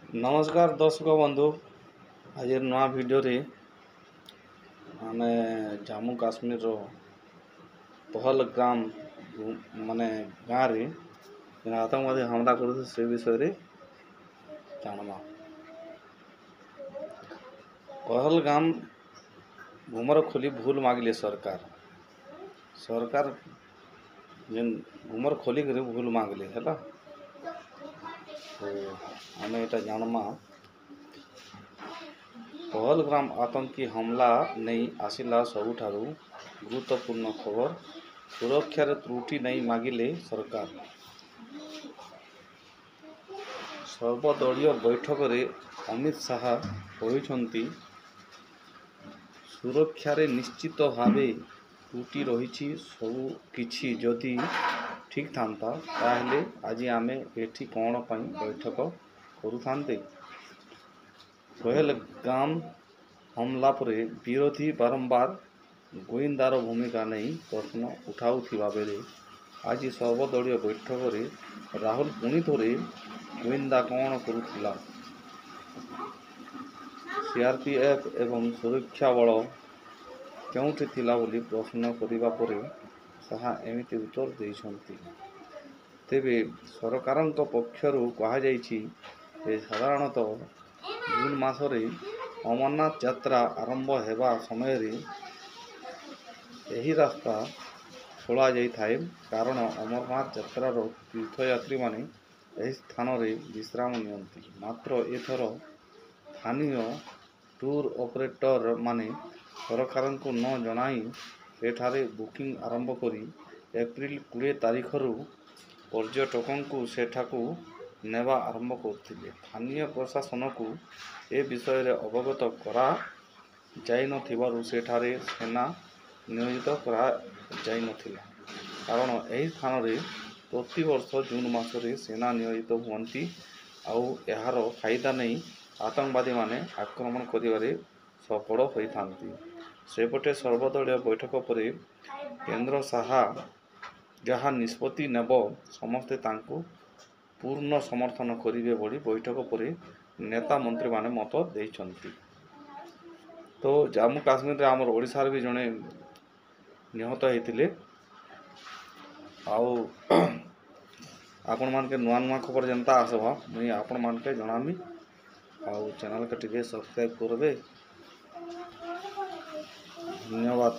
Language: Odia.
ନମସ୍କାର ଦର୍ଶକ ବନ୍ଧୁ, ଆଜିର ନୂଆ ଭିଡ଼ିଓରେ ଆମେ ଜାମ୍ମୁ କାଶ୍ମୀରର ପହଲଗ୍ରାମ ମାନେ ଗାଁରେ ଯେନ୍ ଆତଙ୍କବାଦୀ ହମଲା କରୁଥିଲେ, ସେ ବିଷୟରେ ଜାଣମା। ପହଲଗାମ ଗୁମର ଖୋଲି ଭୁଲ ମାଗିଲେ ସରକାର। ସରକାର ଯେନ୍ ଗୁମର ଖୋଲିକରି ଭୁଲ ମାଗିଲେ ହେଲା, ତ ଆମେ ଏଇଟା ଜାଣମା। ପହଲଗ୍ରାମ ଆତଙ୍କୀ ହମଲା ନେଇ ଆସିଲା ସବୁଠାରୁ ଗୁରୁତ୍ୱପୂର୍ଣ୍ଣ ଖବର। ସୁରକ୍ଷାରେ ତ୍ରୁଟି ନେଇ ମାଗିଲେ ସରକାର। ସର୍ବଦଳୀୟ ବୈଠକରେ ଅମିତ ଶାହା କହିଛନ୍ତି, ସୁରକ୍ଷାରେ ନିଶ୍ଚିତ ଭାବେ ତ୍ରୁଟି ରହିଛି। ସବୁ କିଛି ଯଦି ଠିକ୍ ଥାନ୍ତା, ତାହେଲେ ଆଜି ଆମେ ଏଠି କ'ଣ ପାଇଁ ବୈଠକ କରୁଥାନ୍ତେ? ପହଲଗାମ ହମଲା ପରେ ବିରୋଧୀ ବାରମ୍ବାର ଗୋଇନ୍ଦାର ଭୂମିକା ନେଇ ପ୍ରଶ୍ନ ଉଠାଉଥିବା ବେଳେ ଆଜି ସର୍ବଦଳୀୟ ବୈଠକରେ ରାହୁଲ ପୁଣି ଥରେ ଗୋଇନ୍ଦା କ'ଣ କରୁଥିଲା, ସିଆରପିଏଫ୍ ଏବଂ ସୁରକ୍ଷା ବଳ କେଉଁଠି ଥିଲା ବୋଲି ପ୍ରଶ୍ନ କରିବା ପରେ ଶାହା ଏମିତି ଉତ୍ତର ଦେଇଛନ୍ତି। ତେବେ ସରକାରଙ୍କ ପକ୍ଷରୁ କୁହାଯାଇଛି ଯେ ସାଧାରଣତଃ ଜୁନ୍ ମାସରେ ଅମରନାଥ ଯାତ୍ରା ଆରମ୍ଭ ହେବା ସମୟରେ ଏହି ରାସ୍ତା ଖୋଲାଯାଇଥାଏ, କାରଣ ଅମରନାଥ ଯାତ୍ରାର ତୀର୍ଥଯାତ୍ରୀମାନେ ଏହି ସ୍ଥାନରେ ବିଶ୍ରାମ ନିଅନ୍ତି। ମାତ୍ର ଏଥର ସ୍ଥାନୀୟ ଟୁର୍ ଅପରେଟରମାନେ ସରକାରଙ୍କୁ ନ ଜଣାଇ ସେଠାରେ ବୁକିଂ ଆରମ୍ଭ କରି ଏପ୍ରିଲ 20 ତାରିଖରୁ ପର୍ଯ୍ୟଟକଙ୍କୁ ସେଠାକୁ ନେବା ଆରମ୍ଭ କରିଥିଲେ। ସ୍ଥାନୀୟ ପ୍ରଶାସନକୁ ଏ ବିଷୟରେ ଅବଗତ କରାଯାଇନଥିବାରୁ ସେଠାରେ ସେନା ନିୟୋଜିତ କରାଯାଇନଥିଲା। କାରଣ ଏହି ସ୍ଥାନରେ ପ୍ରତିବର୍ଷ ଜୁନ୍ ମାସରେ ସେନା ନିୟୋଜିତ ହୁଅନ୍ତି, ଆଉ ଏହାର ଫାଇଦା ନେଇ ଆତଙ୍କବାଦୀମାନେ ଆକ୍ରମଣ କରିବାରେ ସଫଳ ହୋଇଥାନ୍ତି। ସେପଟେ ସର୍ବଦଳୀୟ ବୈଠକ ପରେ କେନ୍ଦ୍ର ଶାହା ଯାହା ନିଷ୍ପତ୍ତି ନେବ, ସମସ୍ତେ ତାଙ୍କୁ ପୂର୍ଣ୍ଣ ସମର୍ଥନ କରିବେ ବୋଲି ବୈଠକ ପରେ ନେତା ମନ୍ତ୍ରୀମାନେ ମତ ଦେଇଛନ୍ତି। ତ ଜାମ୍ମୁ କାଶ୍ମୀରରେ ଆମର ଓଡ଼ିଶାର ବି ଜଣେ ନିହତ ହେଇଥିଲେ। ଆଉ ଆପଣମାନକେ ନୂଆ ନୂଆ ଖବର ଯେନ୍ତା ଆସବା, ମୁଇଁ ଆପଣମାନକେ ଜଣାମି। ଆଉ ଚ୍ୟାନେଲ୍କେ ଟିକେ ସବସ୍କ୍ରାଇବ୍ କରିବେ। ଧନ୍ୟବାଦ।